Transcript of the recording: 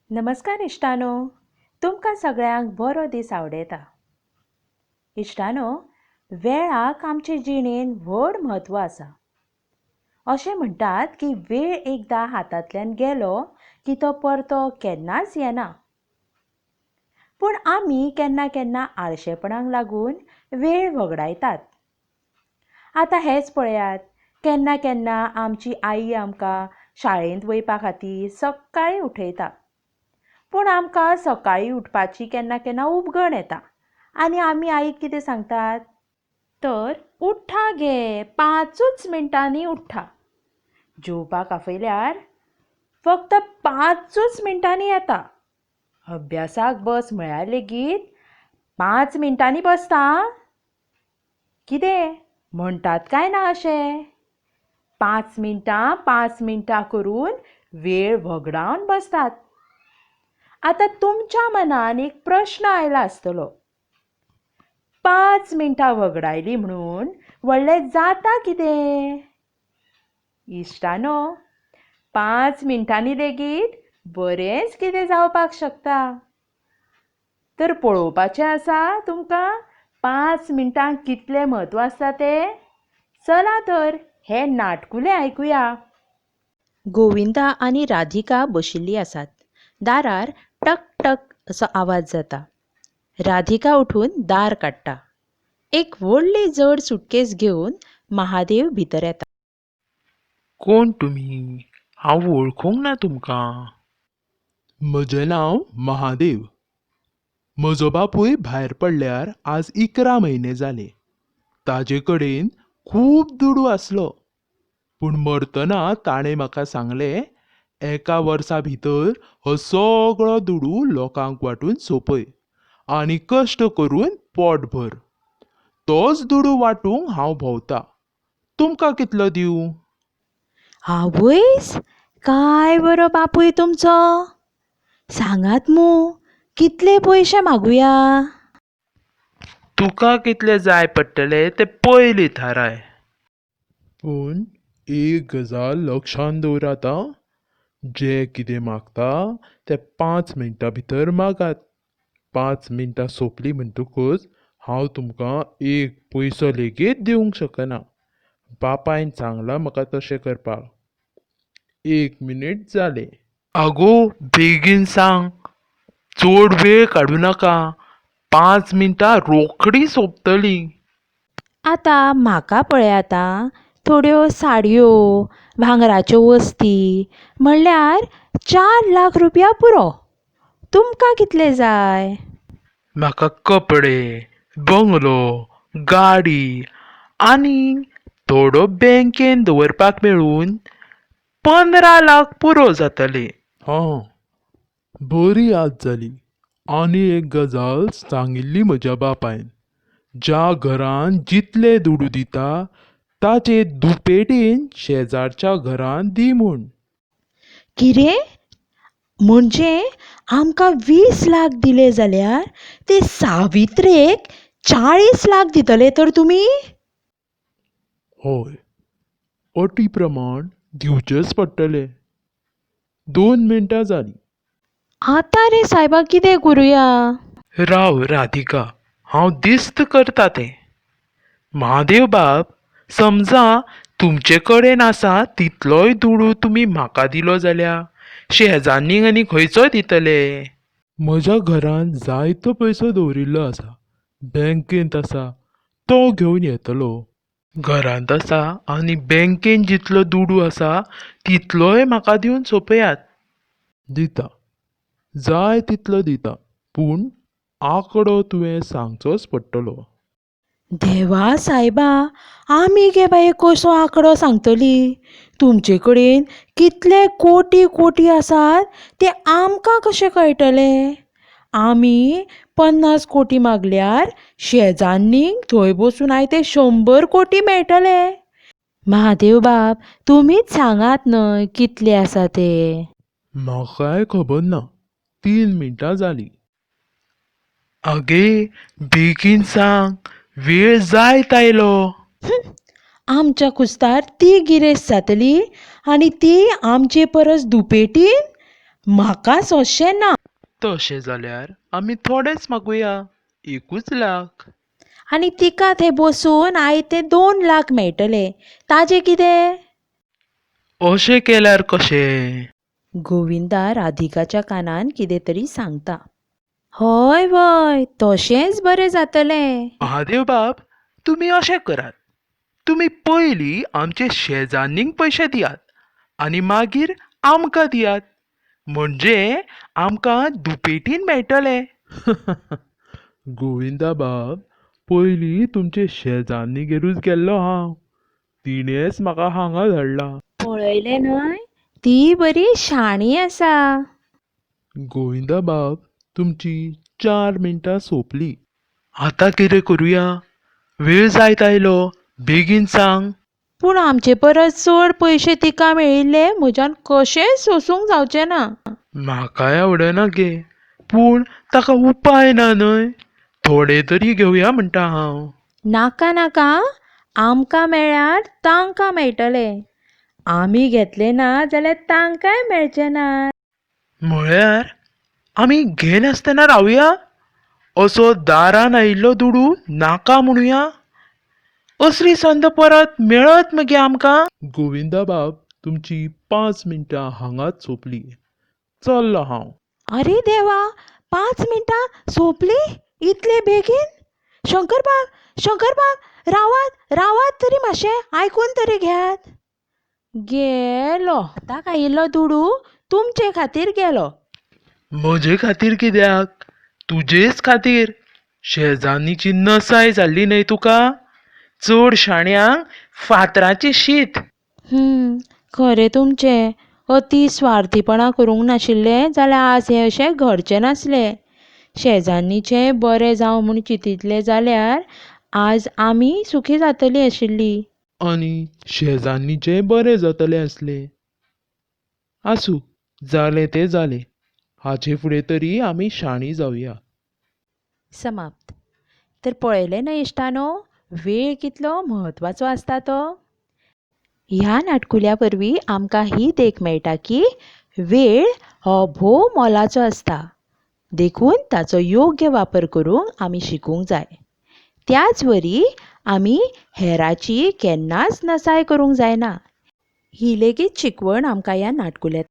नमस्कार इश्टानो, तुमकां सगळ्यांक बरो दीस आवडेता. इश्टानो, वेळाक आमचे जिणेंत व्हड म्हत्व आसा. अशें म्हणटात की वेळ एकदां हातांतल्यान गेलो की तो परतो केन्नाच येना. पूण आमी केन्ना केन्ना आळशेपणाक लागून वेळ वगडायतात. आतां हेंच पळयात, केन्ना केन्ना आमची आई आमकां शाळेंत वयपा खातीर सकाळीं उठयता. पूण आमकां सकाळीं उठपाची केन्ना केन्ना उबगण येता आनी आमी आईक कितें सांगतात तर उठ्ठा गे, पांचूच मिनटांनी उठ्ठा. जेवपाक आफयल्यार फक्त पांचूच मिनटांनी येता. अभ्यासाक बस म्हळ्यार लेगीत 5 मिनटांनी बसता. कितें म्हणटात काय ना अशें? 5 मिनटां 5 मिनटां करून वेळ वगडावन बसतात. आतां तुमच्या मनान एक प्रश्न आयला आसतलो, 5 मिनटां वगडायली म्हणून व्हडलें जाता कितें? इश्टानो, 5 मिनटांनी लेगीत बरेंच कितें जावपाक शकता. तर पळोवपाचें आसा तुमकां 5 मिनटांक कितलें म्हत्व आसता तें. चला तर हें नाटकुलें आयकुया. गोविंदा आनी राधिका बशिल्लीं आसात. दारार टक टक असो आवाज जाता. राधिका उठून दार काडटा. एक व्हडली जड सुटकेस घेवन महादेव भितर येता. कोण तुमी? हांव वळखूंक ना तुमकां. म्हजें नांव महादेव. म्हजो बापूय भायर पडल्यार आज 11 म्हयने जाले. ताजे कडेन खूब दुडू आसलो, पूण मरतना ताणें म्हाका सांगलें, एका वर्सा भितर हो सगळो दुडू लोकांक वांटून सोंपय आनी कश्ट करून पोट भर. तोच दुडू वांटूंक हांव भोंवता. तुमकां कितलो दिवं? आवयस, काय बरो बापूय तुमचो. सांगात मू, कितले पयशे मागुया? तुका कितले जाय पडटले ते पयलीं थाराय. पूण एक गजाल लक्षांत दवरात आं, जें कितें मागता तें 5 मिनटां भितर मागात. 5 मिनटां सोंपलीं म्हणटकूच हांव तुमकां एक पयसो लेगीत दिवंक शकना. बापायन सांगलां म्हाका तशें करपाक. 1 मिनीट जालें. आगो बेगीन सांग, चड वेळ काडूं नाका. 5 मिनटां रोखडी सोंपतलीं. आतां म्हाका पळयात आं, थोड्यो साडयो, भांगराच्यो वस्ती म्हणल्यार 4 लाख रुपया पुरो. तुमकां कितले जाय? म्हाका कपडे, बंगलो, गाडी आनी थोडो बँकेन दवरपाक मेळून 15 लाख पुरो जातले. हां, बरी याद जाली. आनी एक गजाल सांगिल्ली म्हज्या बापायन, ज्या घरान जितले दुडू दिता ताचे दुपेटीन शेजारच्या घरान दी म्हूण. कितें? म्हणजे आमकां 20 लाख दिले जाल्यार ते सावित्रेक 40 लाख दितले तर तुमी? हय, अटी प्रमाण दिवचेच पडटले. 2 मिनटां जालीं. आतां रे सायबा कितें करुया? राव राधिका, हांव दिस्त करता तें. महादेव बाब, समजा तुमचे कडेन आसा तितलोय दुडू तुमी म्हाका दिलो जाल्यार शेजान्नीक आनी खंयचो दितले? म्हज्या घरांत जायतो पयसो दवरिल्लो आसा, बँकेंत आसा, तो घेवन येतलो. घरांत आसा आनी बँकेन जितलो दुडू आसा तितलोय म्हाका दिवन सोंपयात. दिता, जाय तितलो दिता, पूण आंकडो तुवें सांगचोच पडटलो. देवा सायबा, आमी गे बाये कसो आंकडो सांगतली? तुमचे कडेन कितले कोटी कोटी आसात ते आमकां कशें कळटले? आमी 50 कोटी मागल्यार शेजान्नीक थंय बसून आयते 100 कोटी मेळटले. महादेव बाब, तुमीच सांगात न्हय कितले आसा ते. म्हाकाय खबर ना. 3 मिनटां जालीं. आगे बेगीन सांग, वेळ जायत आयलो. आमच्या कुस्तार ती गिरेस्त जातली आनी ती आमचे परस दुपेटीन. म्हाका सोंसचें ना. तशें जाल्यार आमी थोडेच मागुया, 1 लाख. आनी तिका थंय बसून आयते 2 लाख मेळटले, ताजें कितें? अशें केल्यार कशें? गोविंदा राधिकाच्या कानान कितें तरी सांगता. हय वय, तशेंच बरें जातलें. महादेव बाब, तुमी अशें करात, तुमी पयलीं आमचे शेजान्नीक पयशे दियात आनी मागीर आमकां दियात, म्हणजे आमकां दुपेटीन मेळटले. गोविंदा बाब, पयलीं तुमचे शेजान्नीगेरूच गेल्लो हांव, तिणेंच म्हाका हांगा धाडला. पळयलें न्हय, ती बरी शाणी आसा. गोविंदा बाब, तुमची 4 मिनटां सोंपली. आतां कितें करुया? वेळ जायत आयलो, बेगीन सांग. पूण आमचे परस चड पयशे तिका मेळिल्ले म्हज्यान कशेंच सोंसूंक जावचें ना. म्हाकाय आवडना गे, पूण ताका उपाय ना न्हय. थोडे तरी घेवया म्हणटा हांव. नाका नाका, आमकां मेळ्ळ्यार तांकां मेळटले. आमी घेतले ना जाल्यार तांकांय मेळचे ना. म्हळ्यार आमी घेनासतना रावया? असो दारान आयिल्लो दुडू नाका म्हणुया? असली संद परत मेळत मगे आमकां? गोविंदा बाब, तुमची 5 मिनटां हांगाच सोंपली. चल्लो हांव. अरे देवा, 5 मिनटां सोंपली इतले बेगीन? शंकरबाब, शंकरबाब, रावात रावात तरी मातशें आयकून तरी घेयात. गेलो आतां आयिल्लो दुडू तुमचे खातीर गेलो. म्हजे खातीर कित्याक? तुजेच खातीर. शेजान्नीची नसाय जाल्ली न्हय तुका? चड शाण्यांक फातराचें शीत. खरें तुमचें. अती स्वार्थीपणां करूंक नाशिल्लें जाल्यार आज हें अशें घडचें नासलें. शेजान्नीचें बरें जावं म्हूण चिंतितलें जाल्यार आज आमी सुखी जातलीं आशिल्लीं. आनी शेजान्नीचें बरें जातलें आसलें. आसूं, जालें तें जालें. हाचे फुडें तरी आमी शाणी जावया. समाप्त. तर पळयलें न्हय इश्टानो, वेळ कितलो म्हत्वाचो आसता तो. ह्या नाटकुल्या वरवीं आमकां ही देख मेळटा की वेळ हो भोव मोलाचो आसता, देखून ताचो योग्य वापर करूंक आमी शिकूंक जाय. त्याच वरी आमी हेराची केन्नाच नसाय करूंक जायना. ही लेगीत शिकवण आमकां ह्या नाटकुल्यांत